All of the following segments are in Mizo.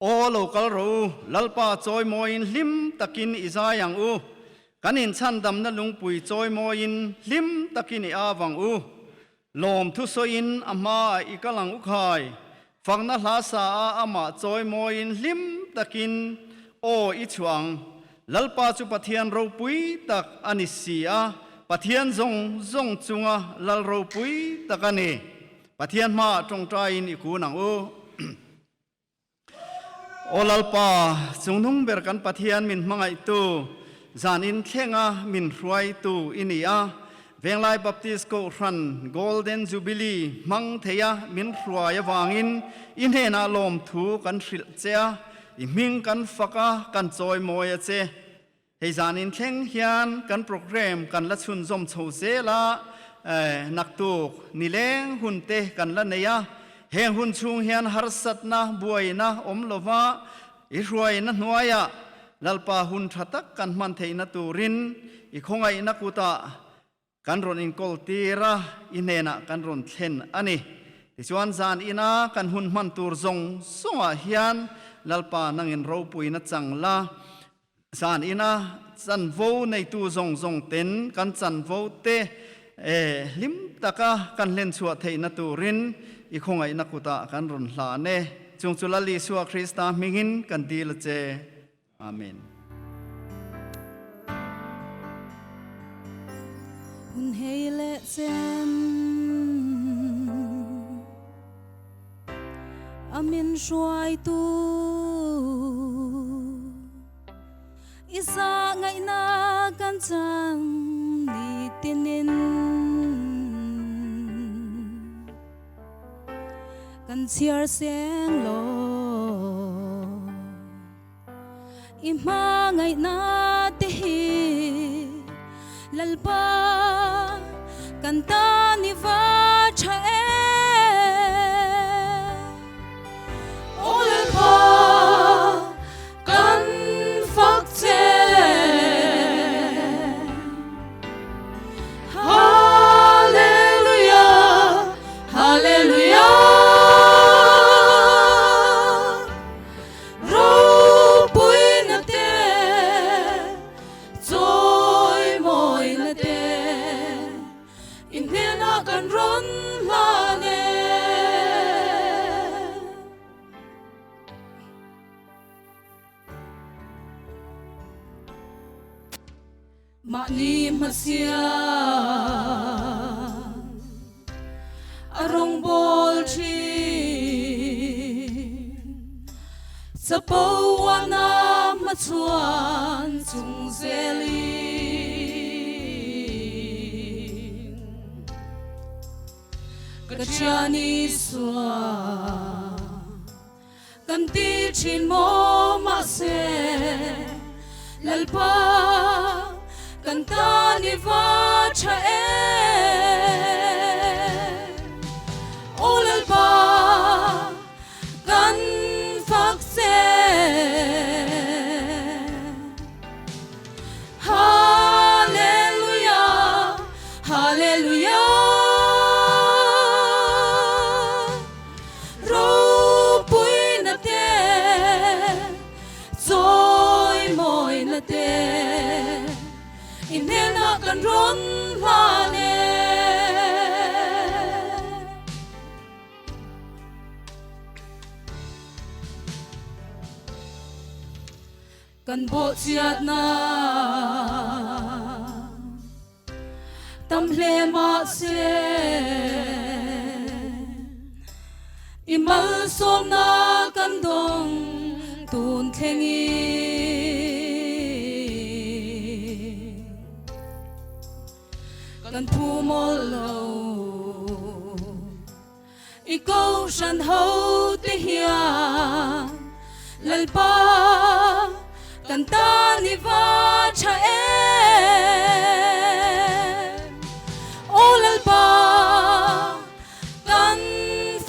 Aw lo kal rawh u, Lalpa chawimawiin hlim takin i zai ang u, kan inchhandamna lungpui chawimawiin hlim takin i av ang u. Lawm thusawiin a hmaah i kal ang u khai, fakna hla sa a amah chawimawiin hlim takin aw i chhuah ang. Lalpa chu Pathian ropui tak a ni si a, Pathian zawng zawng chunga Lal ropui tak a ni. Pathian hmaah tawngtaiin i kun ang u. Aw Lalpa, chungnung ber kan Pathian min hmangaihtu, zan in thlenga min hruaitu i ni a. Venglai Baptist Kohhran Golden Jubilee hmang theia min hruai avangin i hnenah lawmthu kan hrilh che a, i hming kan fak a, kan chawimawi a che. Hei zan in thleng hian kan program kan la chhunzawm chho zel a, naktuk nileng hun te kan la nei a, heng hun chhung hian harsatna buaina awm lova i hruaina hnuaiah Lalpa hun tha tak kan hman theihna turin i khawngaihna kutah Kan rawn inkawl tir a, i hnenah kan rawn thlen a ni. Tichuan zan ina kan hun hman tur zawng zawngah hian Lalpa nangin ropuina chang la, zan ina chanvo neitu zawng zawng ten kan chanvo te hlim taka kan hlen chhuah theihna turin i khawngaihna kutah kan rawn hlan e. Chung chu Lal Isua Krista hmingin kan dil a che. Amen. Hun hei leh chen a min hruaitu i zah ngaihna kan chang nitinin kan chhiar seng lo. I hmangaihna te hi Lalpa kan tan i va tha em. Aw Lalpa kan fak che. Hallelujah, Hallelujah. Ropuina te, chawimawina te, i hnenah kan rawn hlan e. Mahni hmasian a rawngbâwl ṭhin. Chapo uana hmachhuan chung zelin ka ṭhian Isua Kan ti thin maw mahse Lalpa kan tan i va tha em. Aw Lalpa kan fak che. Hallelujah, Hallelujah. Ropuina te, chawimawina te, i hnenah kan rawn hlan e. Kan bawhchiatna. Tam hle mahse i malsawmna kan dawng tun thlengin kan phu mawlh lo. I kohhran ho te hian Lalpa kan tan i va tha em. Aw Lalpa kan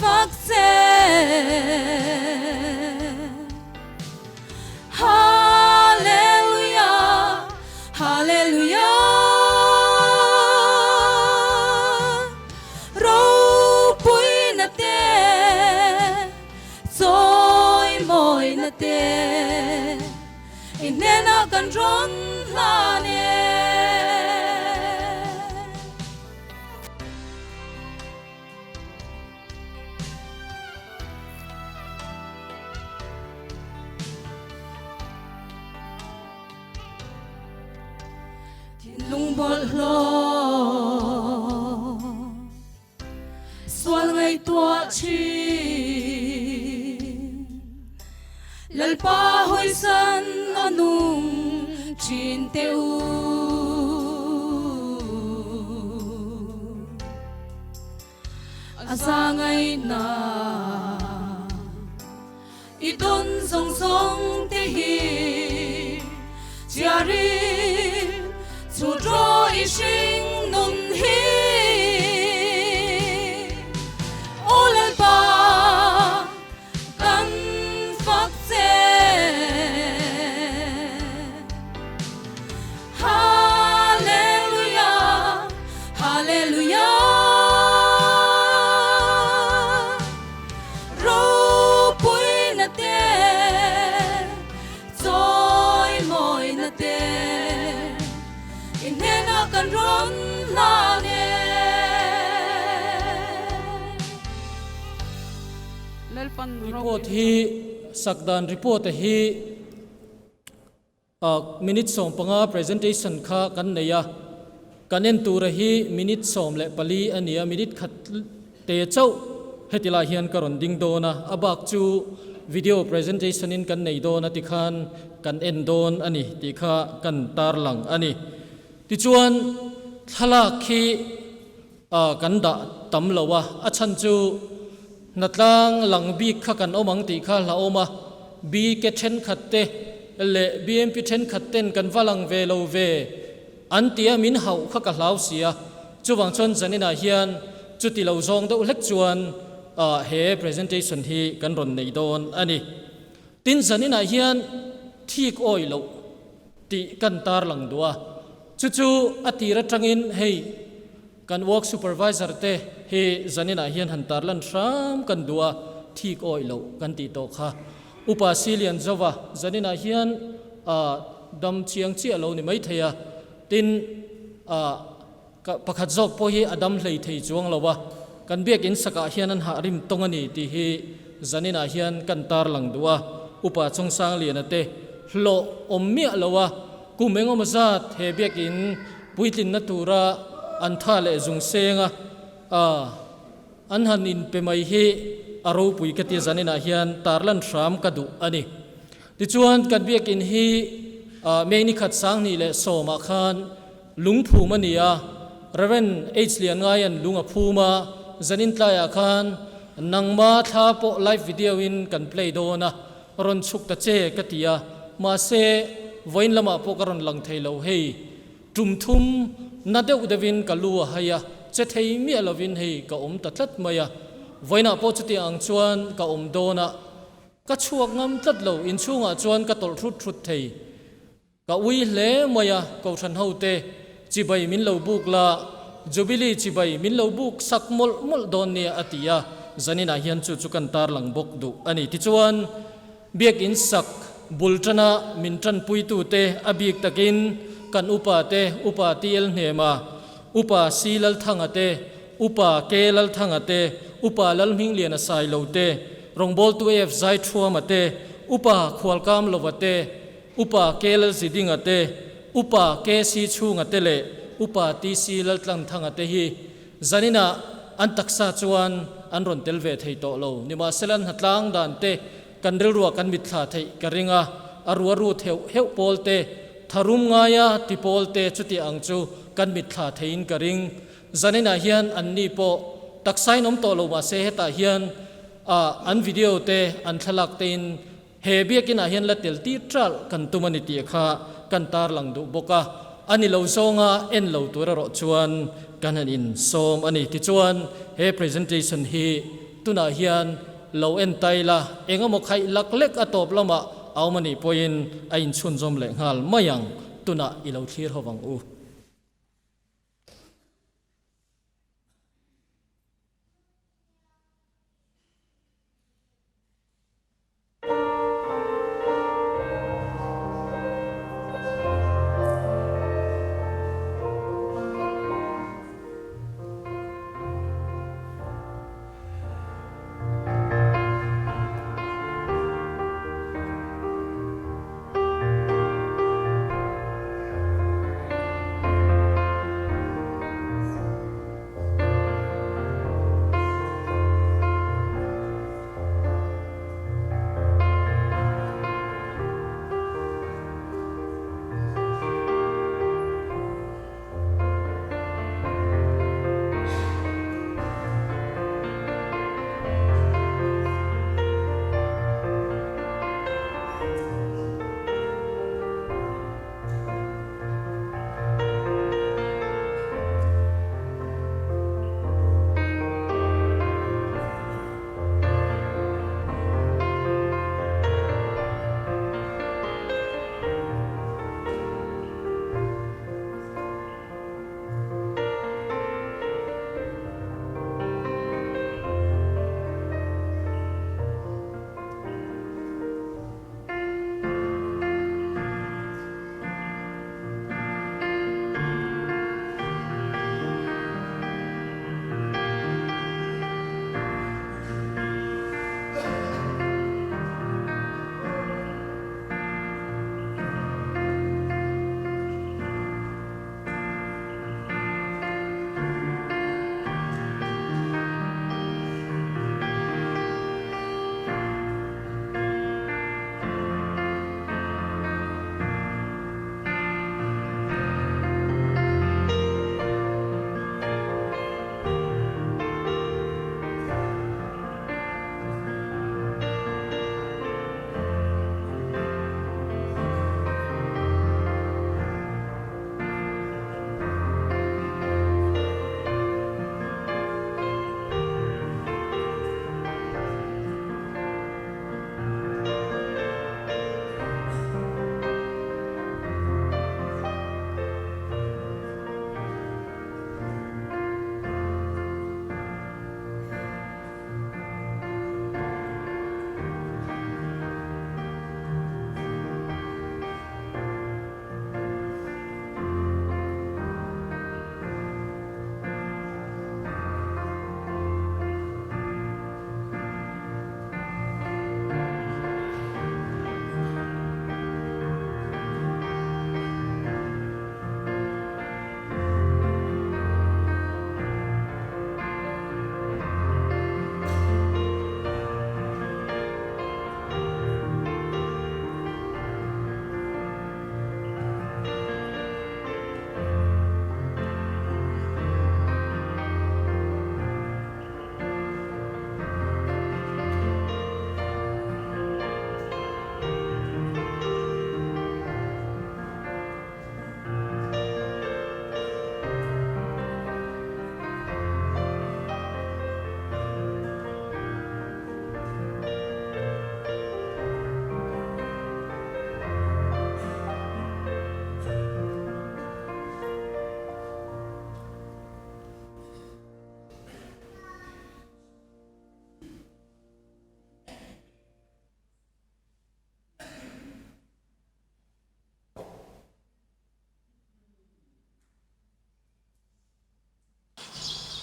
fak che. Hallelujah, Hallelujah. Ropuina te, chawimawina te. na te i hnenah kan rawn hlan e. Thinlung bawlhhlawh sual ngaihtuah thin Lalpa hawisan a nung thin teh u. A za ngaihna i tawn zawng zawng te hi chiarin chhut rawh i hring nun hi. Aw Lalpa kan fak che. Hallelujah, Hallelujah. Ropuina te, chawimawina te, i hnenah kan rawn hlan e. Lalpan Report hi sakdan report hi Minute 15 presentation kha kan nei a, kan en tura hi minute 14 a ni a, minute khat te chauh heti lai hian ka rawn ding dawn a, a bak chu video presentation in kan nei dawn a tikhan kan en dawn a ni tih kha kan tarlang a ni. Tichuan thlalak khi kan dah tam lo a, a chhan chu hnatlang lang bik kha kan awm ang tih kha hlauhawm a, BK thenkhat te leh BMP thenkhat ten kan va lang ve lo ve an tia min hauh kha ka hlau si a, chuvang chuan zaninah hian chuti lo zawng deuh hlek chuan he presentation hi kan rawn nei dawn a ni. Tin zaninah hian thik awih loh tih kan tarlang duh a, chu chu a tir atangin hei kan work supervisor te hi zaninah hian han tarlan hram kan duh a, thik awih loh kan tih tawh kha. Upa Silian Zova zaninah hian dam chiang chiah lo ni maithei a, tin Ka pakhat zawk pawh hi a dam hlei thei chuang lo a, kan biakinn sakah hian an hah rim tawng a ni tih hi zaninah hian kan tarlang duh a, Upa Chawngsang Liana te hlawh awm miah lo a, kum engemaw zat he biakinn puitlinna tura an tha leh zung seng a, an han inpe mai hi a ropui ka tia zaninah hian tarlan hram ka duh a ni. Tichuan kan biakinn hi May ni khat 2010 ah khan Lungphum a ni a, Rev. H. Lianngaia'n lung a phum a, zanin tlaiah khan nangma thla pawh live video in kan play dawn a, rawn chhuk ta che ka ti a, mahse vawiin lamah pawh ka rawn lang thei lo hei, tum thum na deuh deuhin ka lu a hai a, che thei miah lovin hei ka awm ta tlat mai a, vawiinah pawh chutiang ang chuan ka awm dawn a, ka chhuak ngam tlat lo, inchhungah chuan ka tawlh hrut hrut thei. Ka ui hle mai a, Kohhran hote chibai min lo buk la, Jubilee chibai min lo buk sak mawlh mawlh dawn nia a ti a, zaninah hian chu chu kan tarlang bawk duh a ni. Tichuan, Biakinn sak bul tana min tanpuitute a bik takin kan upa te, Upa TL Hnema, Upa C Lalthanga te, Upa K Lalthanga te, Upa Lalhmingliana Sailo te, Rawngbawltu AF Zaithuama te, Upa Khualkamlova te, Upa K Lalzidinga te, Upa KC Chhunga te leh Upa TC Laltlangthanga te hi zaninah an taksa chuan an rawn tel ve thei tawh lo. Nimahsela hnatlang dan te kan rilruah kan mitthla theih ka ring a, a rua ru theuh heuh pawl te, tharum ngaia ti pawl te chuti ang chu kan mitthla theiin ka ring. Zaninah hian anni pawh taksain awm tawh lo mahse hetah hian an video te an thlalak tein He biakinah hian la tel tir ṭalh kan tum a ni tih kha kan tarlang duh bawk a, a ni lo zawnga en lo tur erawh chuan kan han insawm a ni. Tichuan, he presentation hi tunah hian lo en tai la, eng emaw khaih lak lek a tawp lamah a awm a nih pawhin a inchhunzawm leh nghal mai ang, tunah i lo thlir ho vang u.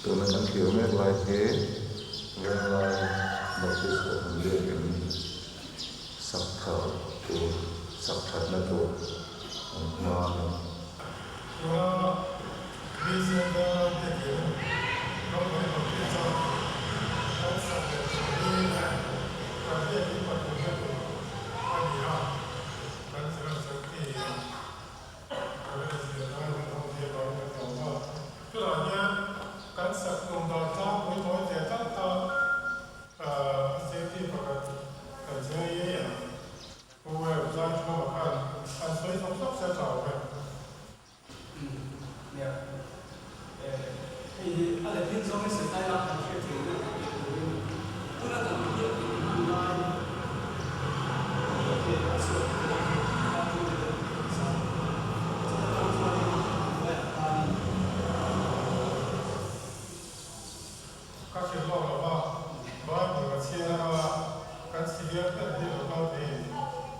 Tuna kan thlir mek lai hi Venglai Baptist Kohhran Biakin sak thar tur, sak thatna tur an hma a ni. Tuna BCM Venglai Biakin Ramhnuai Baptist-a kan sak leh tur hi kan biakin pathumna tur a ni a, kan General Secretary Tunah hian kan sak tum dan tlangpui tawi ve tak tak a safety pakhat kan zir ngei ang. Pu Web Zaithuma khan an sawi sawk sawk se tha awm e. Nia, hei hi a letling zawngin sawi ta ila kan hriat theihna tih turin tuna kan biak in hman lai a chhuah tur a kha thu te deuh kan sa. Chuta tang chuanin hnuaiah khanin Ka hrilh lawk lo va, Bible ka chhiar a, kan senior ten hi lo kal theiin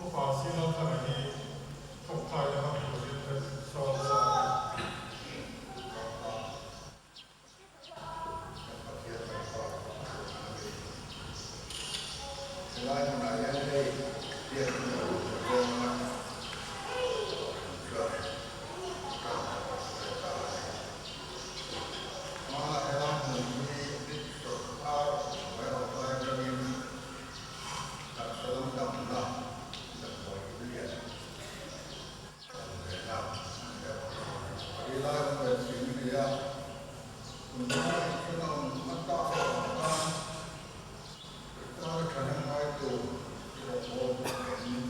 upa Silon thanga hi thawkthai na hmang turin ka sawm sa a ni. Kan Pathian kan Pa Kohhran a ni. Helai hmunah hian hei biakin a lut ta zawng a, Kohhran chuan tan a rawn sawi ta a ni. Hmana helai hmun hi British sawrkar hnuai awm lai atangin taksa lam damna damdawi in lian kan ve na Pali lai awm ve thin a ni a, tunlai thil a awm hma tak avang khan Kristiana thahnem ngaitu i rawn bawl bawk nen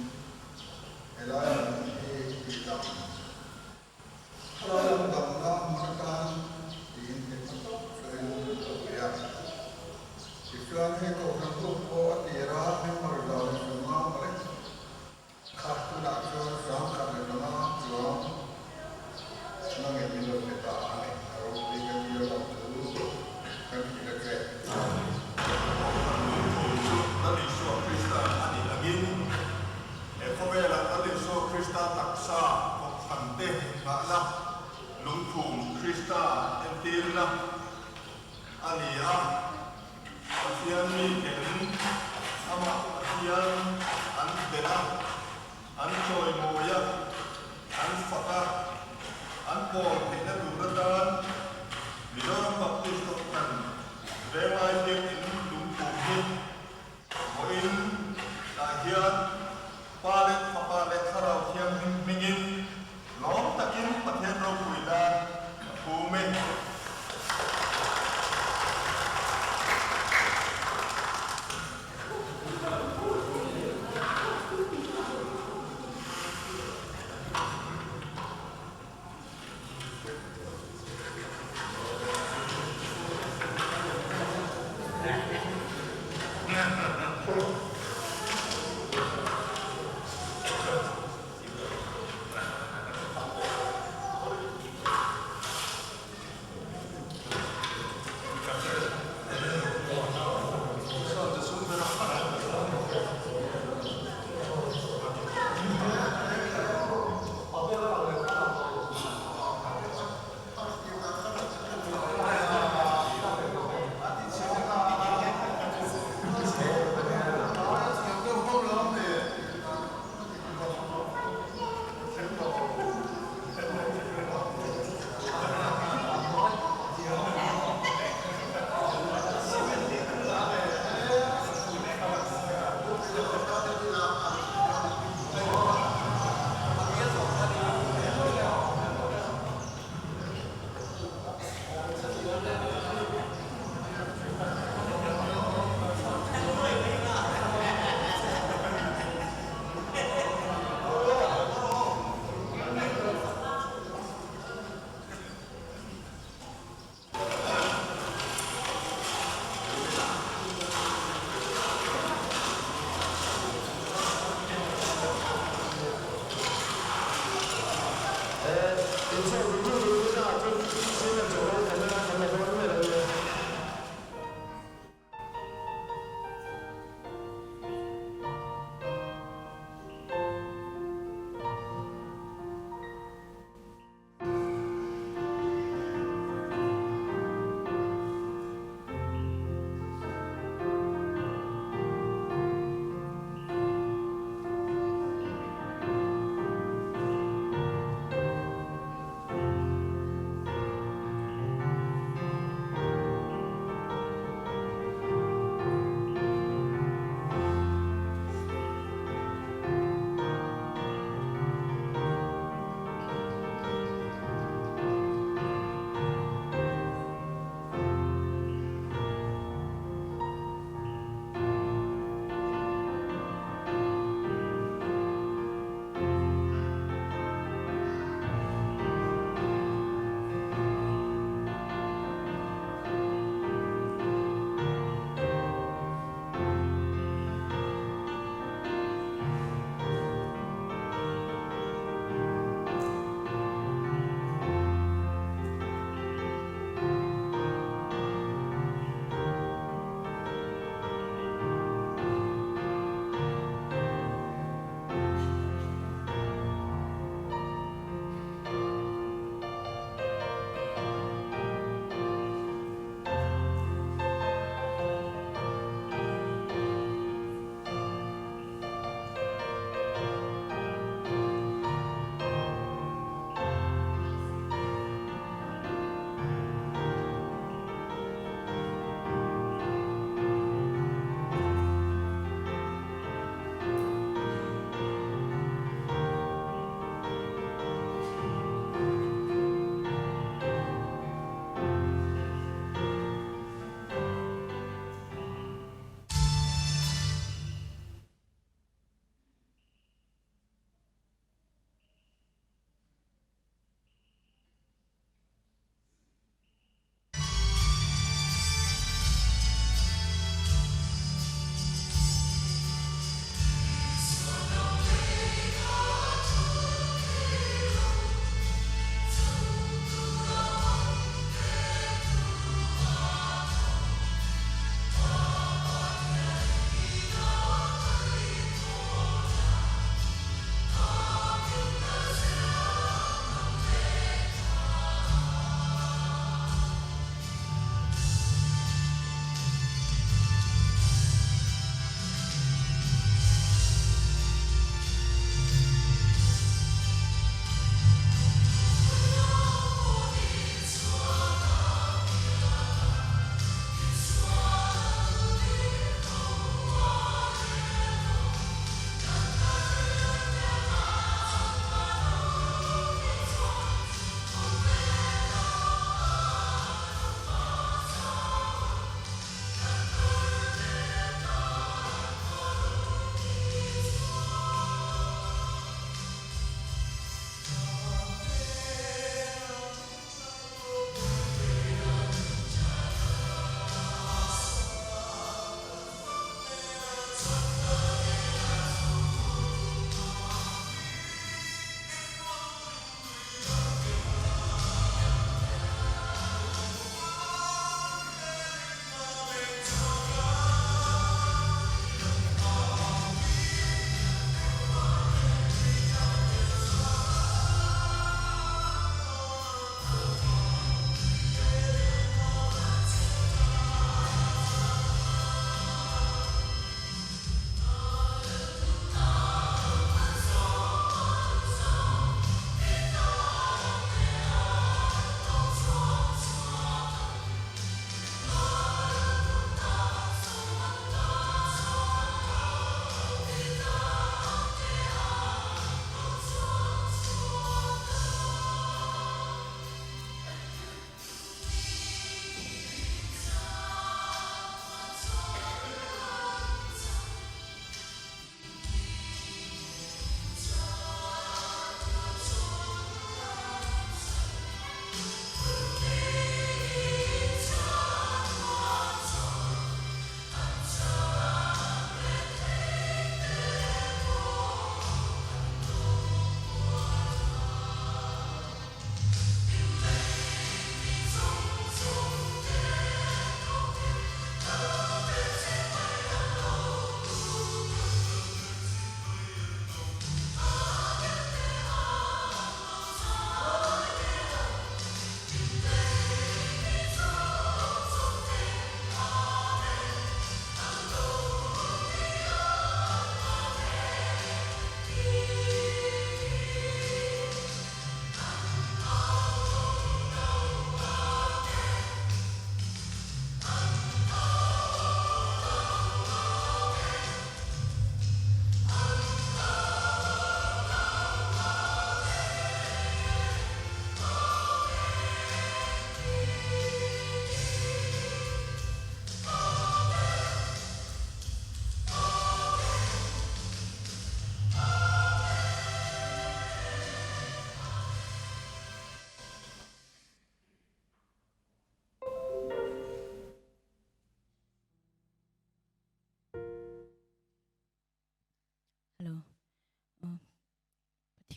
helai hmun hi tihdam thlarau lam damna hmun atan tiin theihna tawp sawiin ka bei a. Tichuan hei kohhran group pawh a tira member 150 mawle. Kha tunah chuan 1005 chuang nangin min lo pe ta a ni. A ropui kan tia lo chu kan hrilh a che. Kohhran lungphum chu Lal Isua Krista a nih angin, he khawvelah Lal Isua Krista taksa kohhran te nghahna lungphum Krista entirna a ni a. Pathian miten amah Pathian an belh a, an chawimawi a, an fak a, an pawl theihna tur atan Mizoram Baptist Kohhran Venglai Biakinn lungphum hi vawiin tah hian Pa leh Fapa leh Thlarau Thianghlim hmingin lawm takin Pathian ropui nan ka phum e.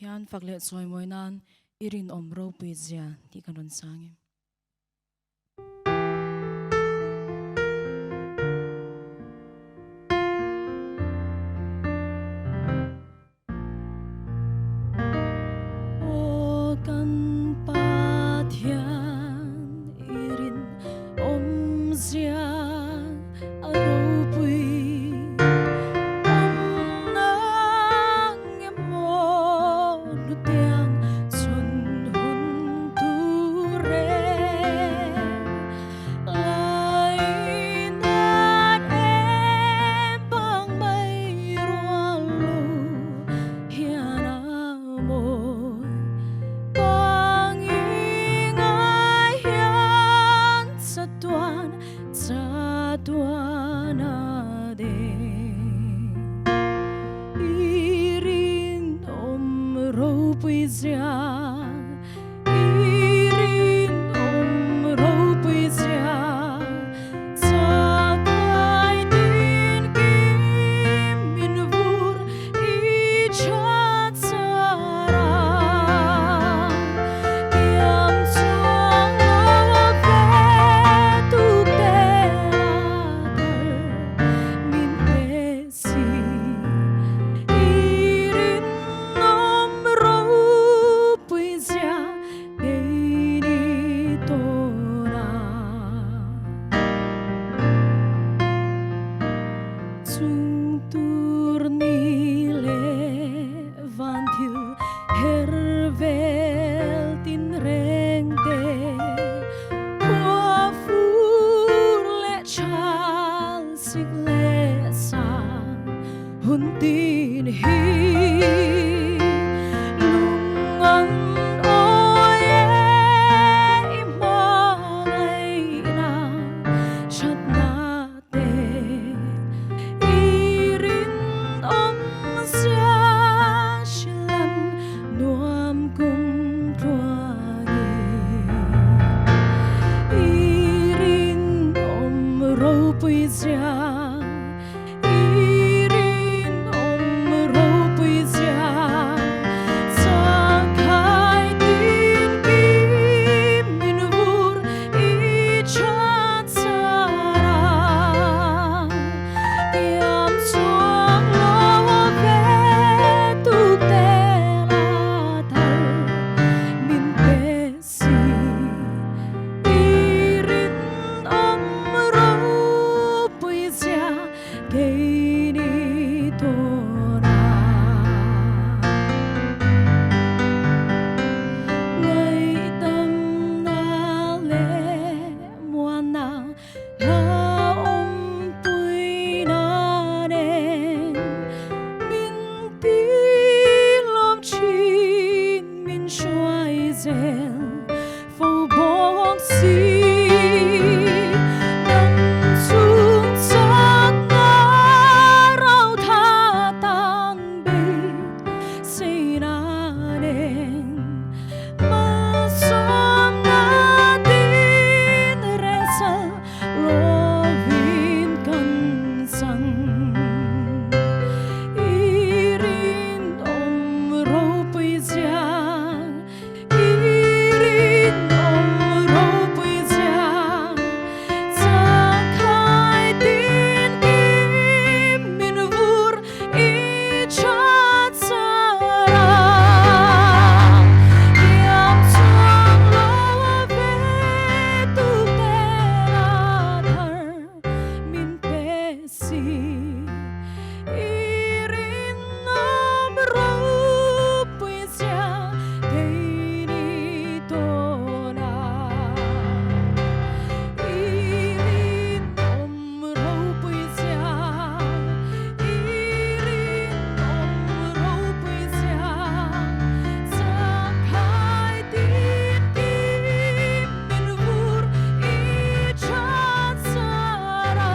Pathian fak leh chawimawi nan i rinawm ropui zia tih kan rawn sang e. Aw kan Pathian i rinawm zia a ropui awm nang emaw hnutiang chhun hun tur e Lainat em bang mai rual lo hian a mawi bang i ngai hian chatuan chatuan a deng i rinawm ropui zia I rinawm ropui zia chakai tin kim min vur i tha chara tiam chuang lo ve tuk te la thar min pe si i rinawm ropui zia keini tawna. Chung tur ni leh van thil her vel tin reng te, khua fur leh chal sik leh sang hun tin hi lung an awi e i hmangaihna thatna te i rinawm zia hrilhan nuam kum tluangin i rinawm ropui zia I rinawm ropui zia changkai tin kim min vur i tha chara tiam chuang lo ve tuk te la thar min pe si i rinawm ropui zia keini tawna. Ngaihdamna leh muanna hlauhawmpuina nen min tilawm thin min hruai zel fo bawk si. Dam chung chakna rau tha tan bei seina nen malsawmna tin reng sal lovin kan chang. I rinawm ropui zia I rinawm ropui zia changkai tin kim min vur i tha chara tiam chuang lo ve tuk te la thar min pe si i rinawm ropui zia keini tawna. I rinawm ropui zia, i rinawm ropui zia, changkai tin kim min vur i tha chara.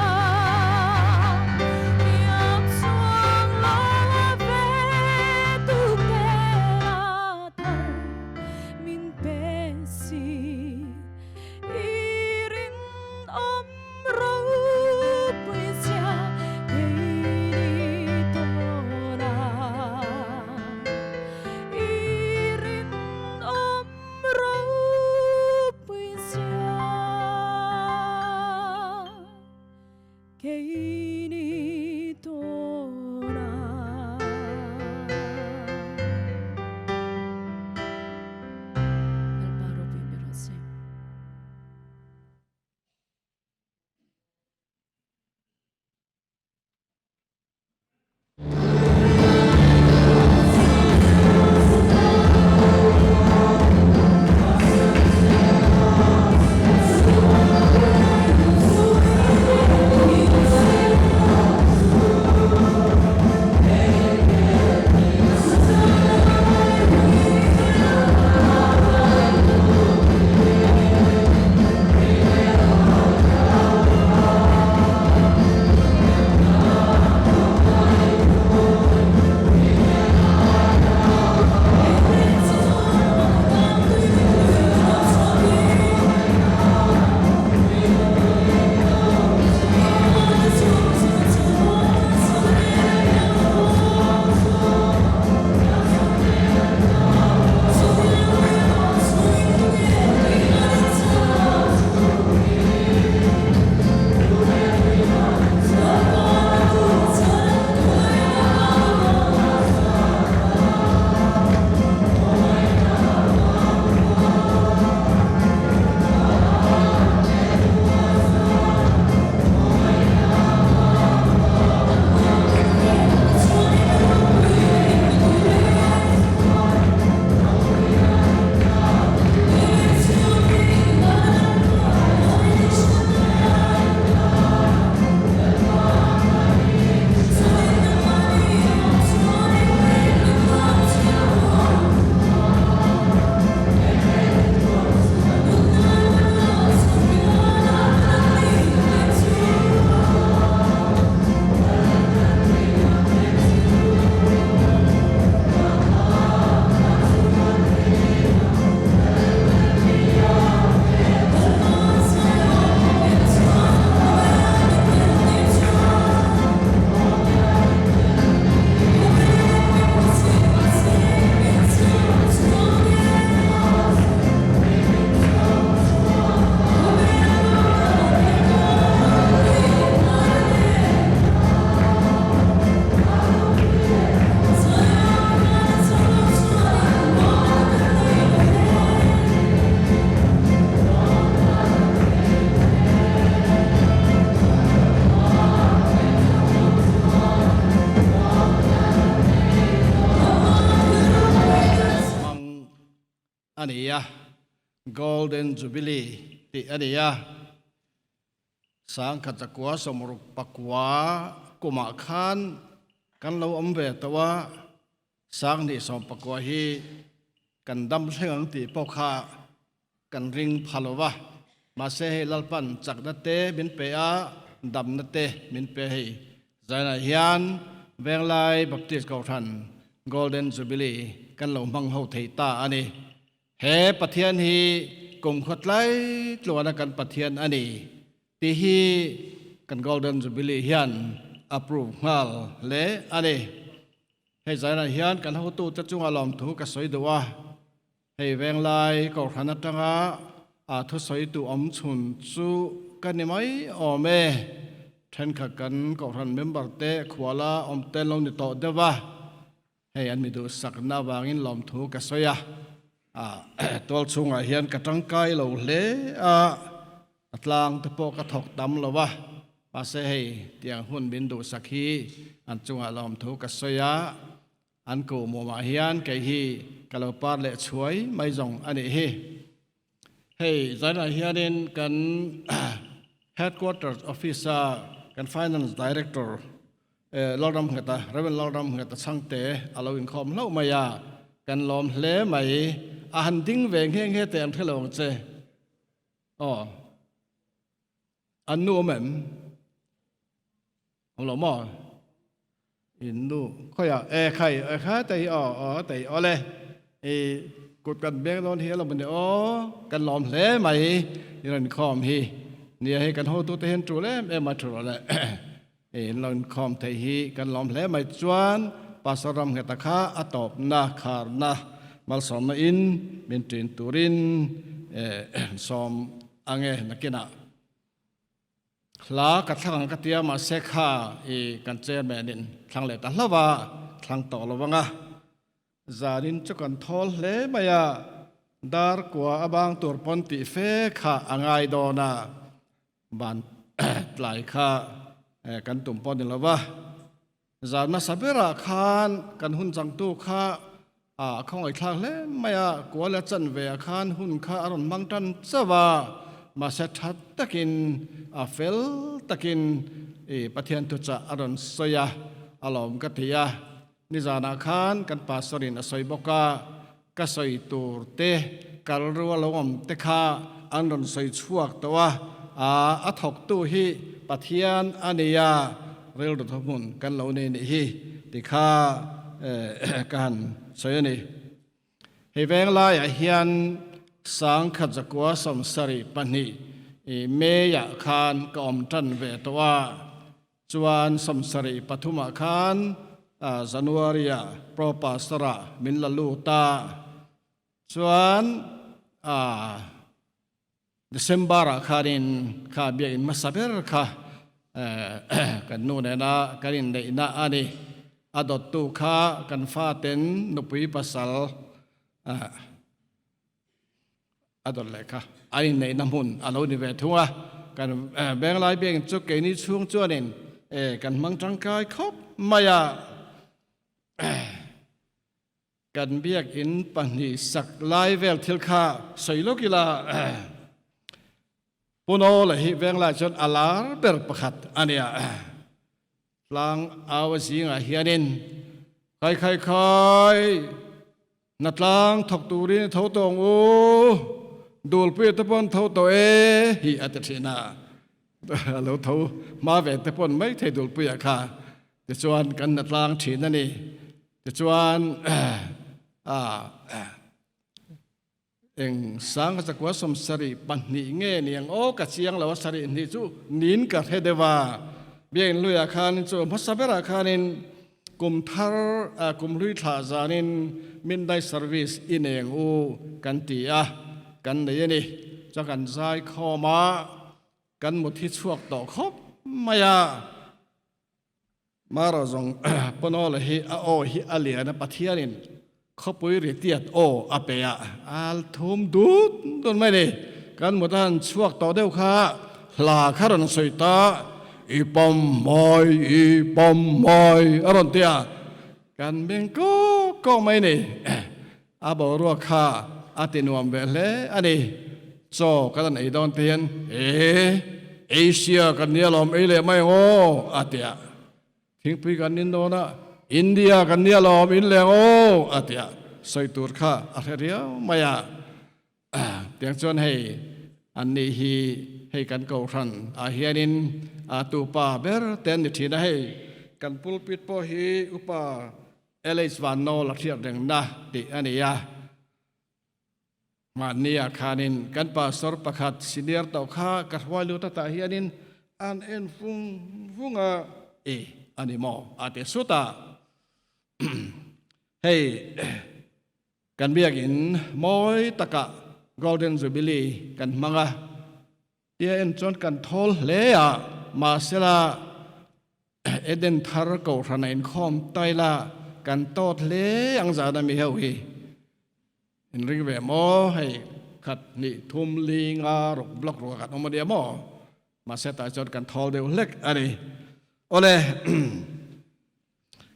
Keini tawnah. Lalpa ropui ber rawh se. Hmang a ni a, Golden Jubilee tih a ni a. Sangkhat zakua sawmruk pakua kumah khan kan lo awm ve tawh a, Sanghnih sawmpakua hi kan dam thleng ang tih pawh kha kan ring pha lo va, mahse hei Lalpan chakna te min pe a, damna te min pe hei. Zainah hian Venglai Baptist Kohhran Golden Jubilee kan lo hmang ho thei ta a ni. He Pathian hi kumkhua tlai tluana kan Pathian a ni tih hi kan Golden Jubilee hian a prove nghal hle a ni. Hei zainah hian kan hotute chunga lawmthu ka sawi duh a, hei Venglai Kohhran atanga a thusawitu awm chhun chu ka ni mai awm e. Thenkhat kan Kohhran member te khuala awm te an lo ni tawh deuh a, hei an mi duhsakna avangin lawmthu ka sawi a, tual chhungah hian ka tangkai lo hle a, a tlang te pawh ka thawk tam lo a, mahse hei tiang hun min duhsak hi an chungah lawmthu ka sawi a, an kuh mumah hian kei hi ka lo par leh chhuai mai zawng a nih hi. Hei zainah hianin kan Headquarters Office-a kan Finance Director Lalram Ngheta, Rev. Lalram Ngheta chhangte a lo inkhawm hlauh mai a, kan lawm hle mai. A han ding ve nghe nghe teh an hre lo ang che. Aw. An nu awm em? Awm lo maw? In nu khawiah e khai e kha te hi aw aw te hi awle i kut kan beng dawn hi alo ni aw kan lawm hle mai i rawn khawm hi nia hei kan hotu te hian tul em em a thu rawh le i in lo inkhawm thei hi kan lawm hle mai chuan Pastor Ramngheta kha a tawpna kharna malsawmna in min ṭin turin sawm ange nakinah. Hla ka thlang ang ka tia mahse kha i kan chairman in thlang leh ta hlauh a, thlang tawh lo ang a. Zanin chu kan thawl hle mai a, dar kua a bang tur pawn tih fe kha a ngai dawn a, ban tlai kha kan tum pawh ni lo va. Zan hmasa berah khan kan hun changtu kha a khawngaihthlak hle mai a, kuala chanve ah khan hun kha a rawn hmang tan chauh a, mahse tha takin a fel takin i Pathian thuchah a rawn sawi a, a lawm ka ti a. Nizanah khan kan pastor in a sawi bawk a, ka sawi tur te kal rual lo awm te kha an rawn sawi chhuak tawh a, a thawktu hi Pathian a ni a, rilru thuhmun kan lo nei nih hi ti kha ka han sawi a ni. Hei veng laiah hian sangkhat zakua 72 May-ah khan ka awm tan ve tawh a, Chuan 73 ah khan January ah Pro Pastor ah min la lut a, chuan December ah khanin kha biakinn hmasa ber kha kan nu nena kan inneihna a ni. A dawttu kha kan faten nupui pasal A dawt leh kha an inneihna hmun a lo ni ve thung a, kan Benglai Bank chu keini chhung chuanin kan hmang tangkai khawp mai a. Kan biakinn pahnih sak lai vel thil kha sawi lawk ila, Punaw leh hi Venglai chuan a lar ber pakhat a nia. Tlang au a zingah hianin Khai khai khai! Hnatlang thawk turin i tho tawh ang u, Dulpuia te pawn tho tawh e hi a ti thin a, a lo tho hma ve te pawn mai thei Dulpuia kha tichuan kan hnatlang thin a ni. Tichuan eng sang zakua 72 nge niang aw ka chiang lo a, sarih hnih chu nin ka hre deuh a, Biakinn luiah khanin chu hmasa berah khanin Kum thar kum hlui thlah zanin midnight service i neng u kan ti a, kan nei a ni. Chuan kan zai khawm a, kan mut hi chhuak tawh khawp mai a. Mara zawng Pawnaw hi a aw hi a lian a, Pathianin khawpui ri tiat aw a pe a, al thum dut dut mai ni. Kan mut a han chhuak tawh deuh kha hla kha rawn sawi ta, I pawm mai, i pawm mai a rawn ti a, kan beng kawk kawk mai ni. A boruak kha a ti nuam ve hle a ni. Chaw kan han ei dawn te hian, E, Asia kan nia lawm ei leh mai ang aw a ti a. Thingpui kan in dawn a, India kan nia lawm in leng aw a ti a, sawi tur kha a hre riau mai a. Tiang chuan hei an nih hi hei kan kohhran ah hianin a tupa ber te an ni thin a, hei kan pulpit pawh hi upa LH Vannawl a hriat rengna tih a ni a. Mahnia khanin kan pastor pakhat senior tawh kha ka hruai lut atah hianin an en vung vung a, e a ni maw a ti sut a. Hei kan biakinn mawi takah Golden Jubilee kan hmang a, tia en chuan kan thawl hle a, mahsela Eden thar kohhran a inkhawm taila kan tawt hle ang zan a mi ho hi. In ring ve maw hei khat hnih thum li nga ruk block ruk a kan awm a nia maw mahse tah chuan kan thawl deuh hlek a ni. Awle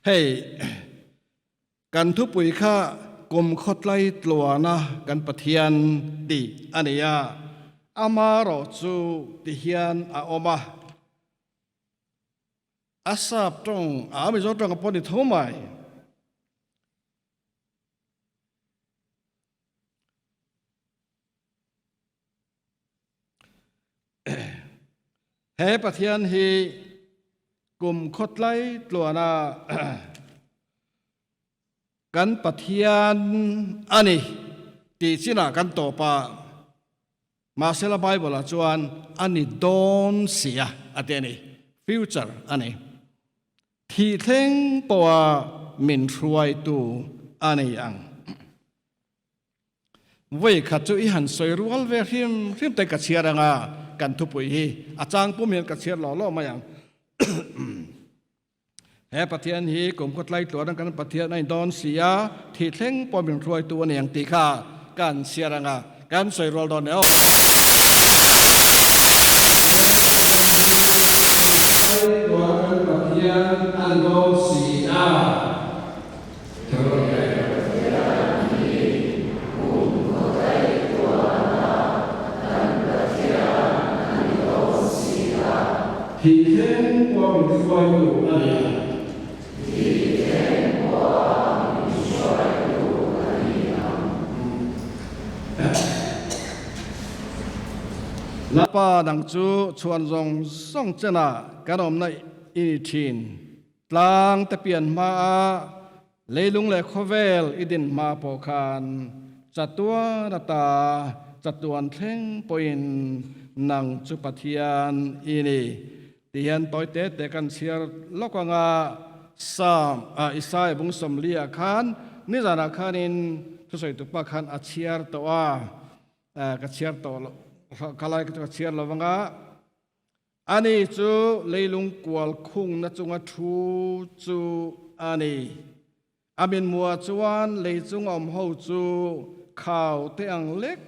hei kan thupui kha kum khawtlai tluana kan Pathian tih a ni a, ama erawh chu ti hian a awm a. A sap tawng a Mizo tawng a pawh ni tho mai. He Pathian hi kum khawtlai tluana kan Pathian a ni tih chinah kan tawp a, mahsela Bible-ah chuan a ni dawn sia a ti a ni, future a ni. Thih thleng pawha min hruaitu a ni ang. Vawi khat chu i han sawi rual ve hrim hrim te ka chhiar ang a, kan thupui hi a chang pum hian ka chhiar lawh lawh mai ang. He Pathian hi kum khawtlai tluan kan Pathian a in dawn si a, thih thleng pawh min hruaitu a ni ang tih kha kan chhiar ang a, kan sawi rual dawn e aw. Tluan kan Pathian a ni dawn si a. Thih thleng pawh min hruaitu a ni a. Lapa dang chu chhuan zawng zawng chenah kan awmna i ni thin. Tlang te pian hma a leilung leh khawvel i din hma pawh khan chatuan ata chatuan thleng pawhin nang chu Pathian i ni tih hian tawi te te kan chhiar lawk ang a. Psalm ah Isaiah bung sawmli ah khan nizanah khanin thusawi tupa khan a chhiar tawh a, ka chhiar tawh lo, ka lai ka chhiar lo vang a. Ani chu leilung kual khungna chunga thu chu a ni. A minmua chuan lei chung awm ho chu khau te ang lek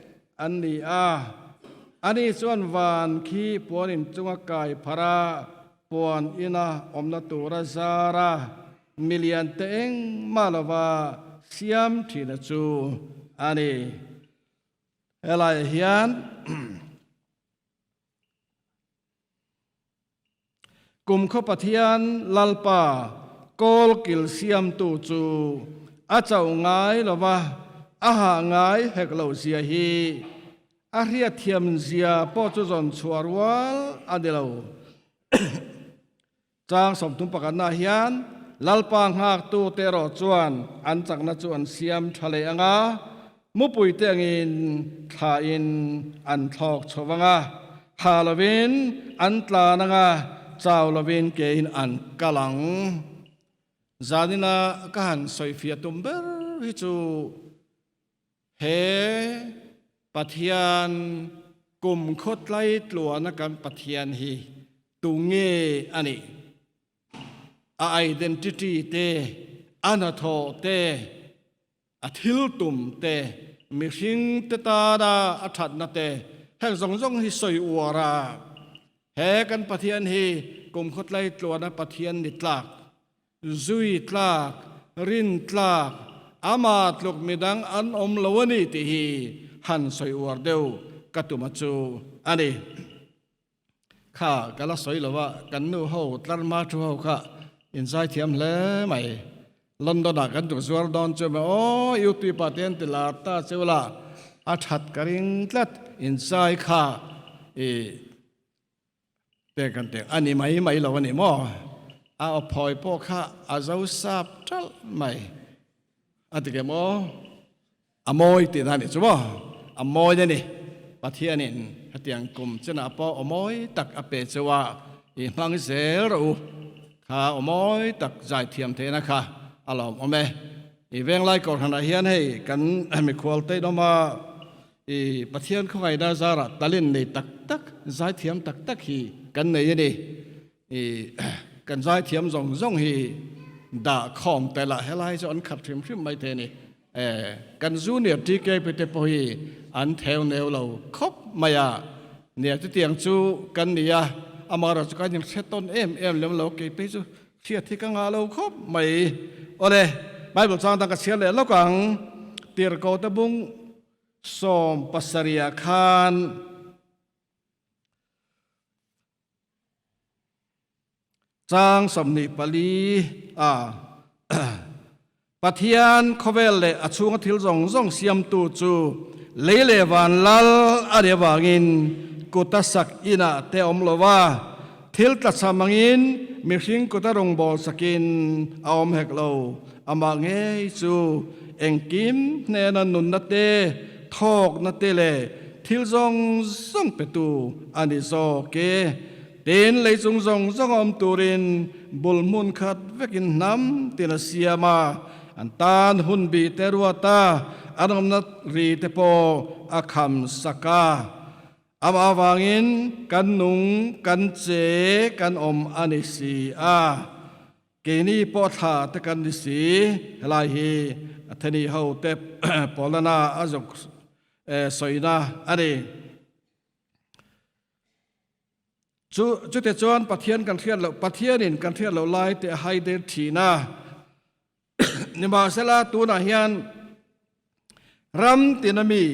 an ni a. Ani chuan van khi puan in chunga kai pharh a, puan ina awmna tura zar a, milian te engmah lova siam thina chu a ni. Helaiah hian Kum khaw Pathian Lalpa kawl kil siamtu chu a chauh ngai lo va, a hah ngai hek lo zia hi a hriatthiam zia pawh chu zawn chhuah rual a ni lo. Chang 30 pakhatnaah hian Lalpa nghaktu te erawh chuan an chakna chu an siam tha leh ang a, mupui te angin thlain an thlawk chho vang a, ha lovin an tlan ang a, chau lovin kein an kal ang. Zanina ka han sawifiah tum ber hi chu He Pathian kum khawtlai tluana kan Pathian hi tu nge a nih? A identity te, a hnathawh te, a thil tum te, mihring te tana a thatna te, heng zawng zawng hi sawi uar a. He kan Pathian hi kum khawtlai tluana Pathian ni tlak Zui tlak, rin tlak, ama tluk midang an awm lo a ni tih hi han sawi uar deuh ka tum a chu a ni. Kha ka la sawi lo a, kan nu ho tlarma thu ho kha in zai thiam hle mai. London ah kan tuk zuar dawn chu maw aw YouTube ah te an ti lar ta cheu la, a that ka ring tlat in zai kha i Pek an teh a ni mai mai lo a ni maw? A aw phawi pawh kha a zo sap ṭalh mai. A ti ke maw? A mawi tihna a nih chu maw? A mawi a ni. Pathianin hetiang kum chenah pawh aw mawi tak a pe cheu a, i hmang zel rawh u. Kha aw mawi tak zai thiam theihna kha a lawmawm e. I venglai kawrhanah hian hei kan mikhual te in awm a, I Pathian khawngaihna zarah talent nei tak tak, zaithiam tak tak hi kan nei a ni. I kan zaithiam zawng zawng hi dah khawm tel ah helai chu an khat hrim hrim mai thei a ni. E kan junior TKP te pawh hi an theu neu lo khawp mai a. Nia chutiang chu kan ni a, amaherawh chu kan inhre tawn em em lem lo kei phei chu Hriat hi ka ngah lo khawp mai. Awle, Bible chang dang ka chhiar leh lawk ang. Tirhkohte bung 17 ah khan chang 24 a Pathian khawvel leh a chhunga thil zawng zawng siamtu chu lei leh van lal a nih avangin kut a sak inah te a awm lo va, thil tlachham angin mihring kut a rawngbâwl sakin a awm hek lo. Amah ngei chu engkim hnena nunna te, thawkna te leh thil zawng zawng petu a ni zawk e. Tin, lei chung zawng zawng a awm turin bul hmun khat vekin hnam tin a siam a, an tan hun bi te ruat a, an awmna ri te pawh a kham sak a. Amah avangin kan nung, kan che, kan awm a ni si a. Keini pawh thla te kan ni si. Helai hi Atheni ho te Paulana a zuk sawina a ni. Chu chute chuan Pathian kan hriat loh, Pathianin kan hriat loh lai te a hai der thin a. Nimahsela tunah hian ram tina mi,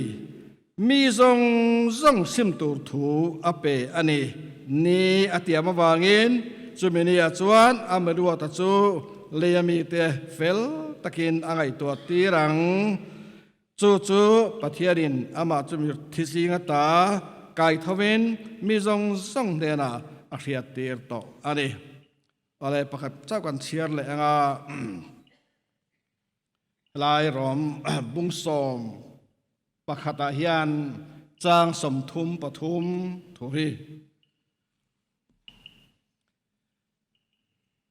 mi zawng zawng sim tur thu a pe a ni. Ni a tiam avangin chumi niah chuan a miruata chu leia mite fel takin a ngaihtuah tir ang. Chu chu Pathianin amah chu mi thi zing ata kai thovin mi zawng zawng hnenah a hriattir tawh a ni. Awle pakhat chauh kan chhiar leh anga helai rawm bungsawm pakhatah hian chang 33 thu hi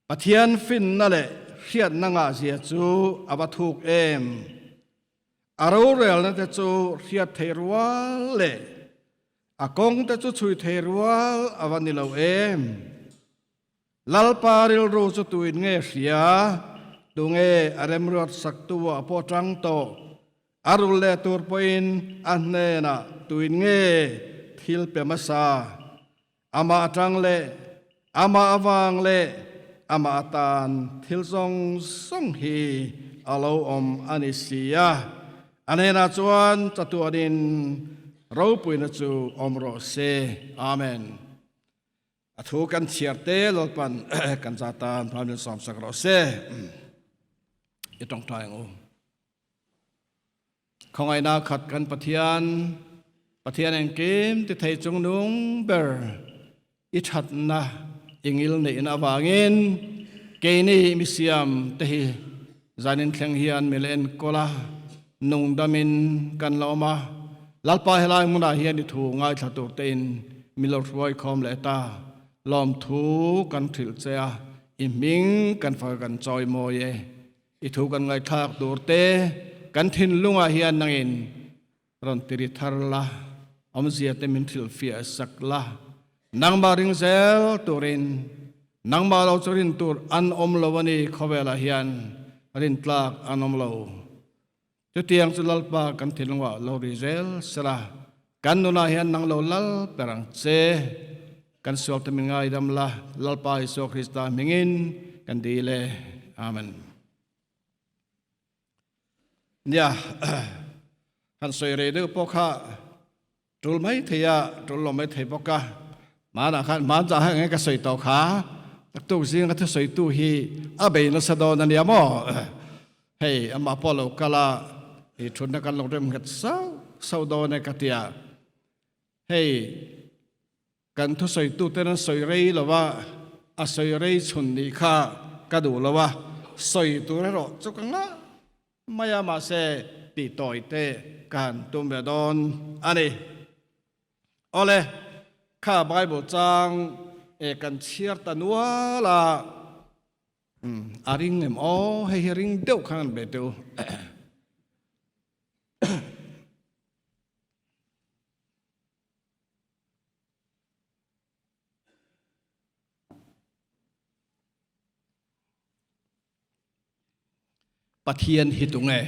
Pathian finna leh hriatna ngahzia chu a va thuk em. A rorelna te chu hriat thei rual leh a kawng te chu chhui thei rual a va ni lo em. Lalpa rilru chu tuin nge hria? Tunge a remruat saktu ah pawh tang tawh? A rul leh tur pawhin a hnenah tuin nge thil pe hmasa? Amah atang leh amah avang leh amah atan thil zawng zawng hi a lo awm a ni si a. A hnenah chuan chatuanin ropuina chu awm rawh se. Amen. A thu kan chhiar te Lalpan kan za tan phamin sawm sak rawh se. I tawngtai ang u. Khawngaihna khat kan Pathian, Pathian engkim ti thei chung nung ber i thatna ingil neihna avangin keini mi siam te hi zanin thleng hian mi la enkawl a, nungdamin kan la awm a. Lalpa helai hmunah hian i thu ngaithla tur tein mi lo hruai khawm leh ta. Lawmthu kan hrilh che a, i hming kan fak kan chawi mawi e. I thu kan ngaihthlak tur te kan thinlungah hian nangin rawn tiri thar la, awmzia te min hrilhfiah sak la. Nangmah ring zel turin nangmah lo chu rin tur an awm lo a ni, khawvelah hian rintlak an awm lo. Chutiang chu Lalpa kan thinlungah lo ri zel sela, kan nunah hian nang lo lal ber ang che. Kan sual te min ngaidam la, Lalpa Isua Krista hmingin kan dil e. Amen. Nia, han sawi rei deuh pawh kha tul mai thei a, tul lo mai thei bawk a. Hmanah khan hman zah heng ka sawi tawh kha, tuk zinga thusawitu hi a bei nasa dawn a nia maw? Hei amah pawh lo kal a, i thutna kan lo rem nghet sauh sauh dawn e ka ti a. Hei kan thusawitu ten an sawi rei lo a, a sawi rei chhun nih kha ka duh lo a, sawi tur erawh chu ka ngah mai a, mahse tih tawi te ka han tum ve dawn a ni. Awle, kha Bible chang e kan chhiar ta nual a, a ring em aw, hei hi ring deuh khan an be teh u. Pathian hi tunge?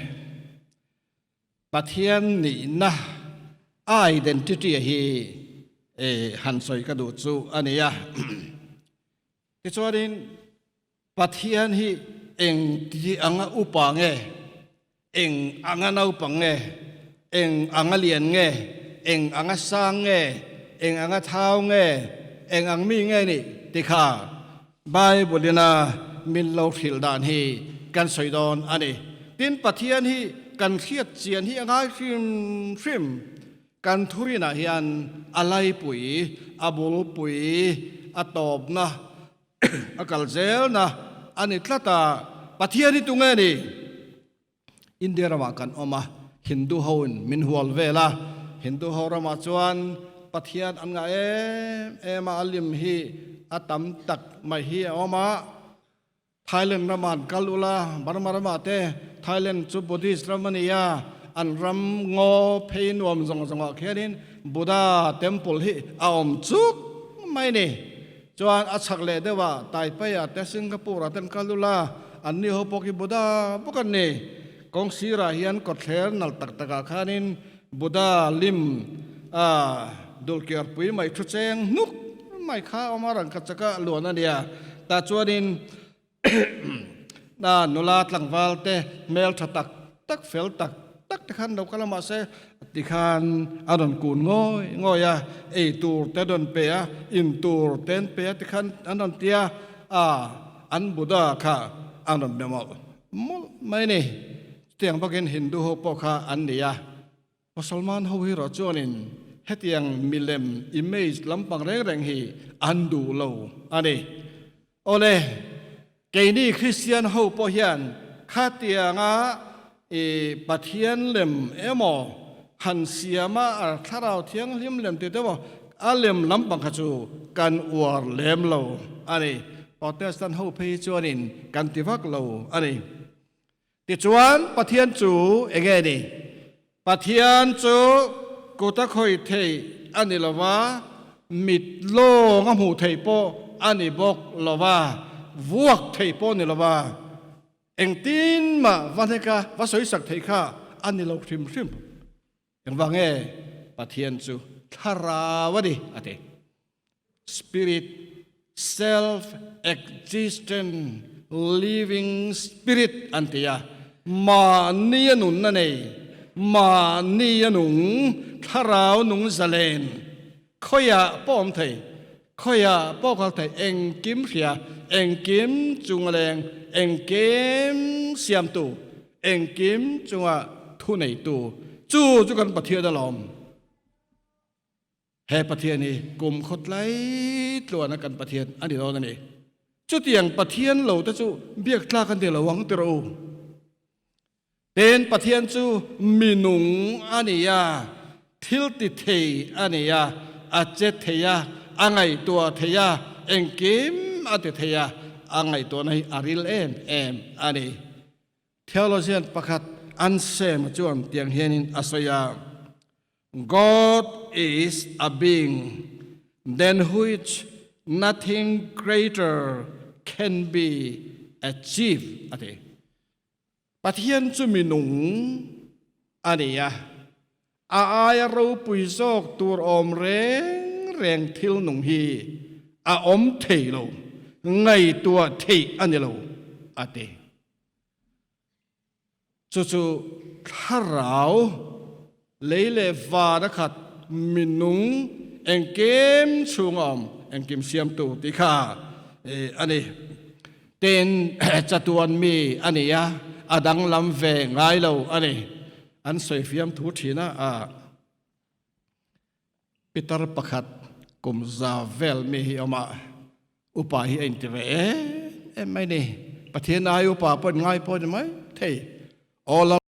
Pathian nihna identity hi han sawi ka duh chu a ni a. Tichuanin Pathian hi eng ti anga upa nge, eng anga naupang nge, eng anga lian nge, eng anga sang nge, eng anga thau nge, eng ang mi nge nih ti kha Bible ina min lo hrilh dan hi kan sawi dawn a ni. Tin, Pathian hi kan hriat chian hi a ngai hrim hrim. Kan thurinah hian a laipui, a bulpui, a tawpna, a kal zelna a ni tlat a. Pathian hi tunge ni? India ramah kan awm a, Hindu hoin min hual vel a, Hindu ho ramah chuan Pathian an ngah em em a, a lim hi a tam tak mai hi a awm a. Thailand ramah an kal ul a, Burma ramah te, Thailand chu Buddhist ram a ni a, an ram ngaw phei nuam zawng zawngah khianin. Buddha temple hi a awm chuk mai ni. Chuan a chhak leh deuh ah Taipei ah te Singapore ah ten kal ula an ni ho pawh khi Buddha bawk an ni. Kawng sir ah hian kawtthler nalh tak tak ah khanin Buddha lim a dulkiar pui mai thu cheng hnuk mai kha a awm a rangkhat chak a luan a nia. Tah chuanin Na nula tlangval te hmel tha tak tak fel tak tak te khan lo kal a mahse tikhan a rawn kun ngawi ngawi a, ei tur te rawn pe a, in tur te an pe a tikhan an rawn ti a, a an Buddha kha an rawn be mawlh mawlh mai a ni. Chutiang bawkin Hindu ho pawh kha an ni a. Musalman ho hi rawh chuanin hetiang milem, image, lampang reng reng hi an duh lo a ni. Awle, keini Kristian ho pawh hian khatianga i Pathian lem emaw han siama a Thlarau Thianghlim lem tih te emaw a lem lampang kha chu kan uar lem lo a ni. Protestant ho phei hi chuanin kan ti vak lo a ni. Tichuan, Pathian chu eng nge ni? Pathian chu kut a khawih theih a ni lo va, mit lawng a hmuh theih pawh a ni bawk lo va, vuak theih pawh a ni lo va, engtin mah va hleka va sawisak theih kha a ni lo hrim hrim. Engvang nge Pathian chu thlarau a ni? a ti. Spirit, self-existent living spirit an ti a, mahni a nunna nei, mahni a nung, thlarau nung zalen, khawiah pawh awm thei, khawiah pawh kal thei, engkim hria, engkim chunga leng, engkim siamtu, engkim chunga thuneitu, chu chu kan Pathian alawm. He Pathian hi kum khawtlai tluana kan Pathian a ni dawn a ni. Chutiang Pathian lo te chu biak tlak an ti lo ang tirh u. Tin, Pathian chu minung a ni a, thil ti thei a ni a, a che thei a, a ngaihtuah thei a, engkim a ti thei a, a ngaihtuahna hi a ril em em a ni. Theologian pakhat Anselm chuan tiang hianin a sawi a, God is a being than which nothing greater can be achieved a ti. Pathian chu minung a ni a, a aia ropui zawk tur awm reng reng thil nung hi a awm thei lo, ngaihtuah theih a ni lo a ti. Chu chu thlarau lei leh van a khat minung engkim chhunga awm engkim siamtu tih kha a ni. Tin, chatuan mi a ni a, a danglam ve ngai lo a ni. An sawi fiam thu thin a. Pitar pakhat kum za vel mi hi awm a, upa hi a inti ve em em mai ni. Pathian ai upa pawh in ngai pawh ni mai thei. Aw.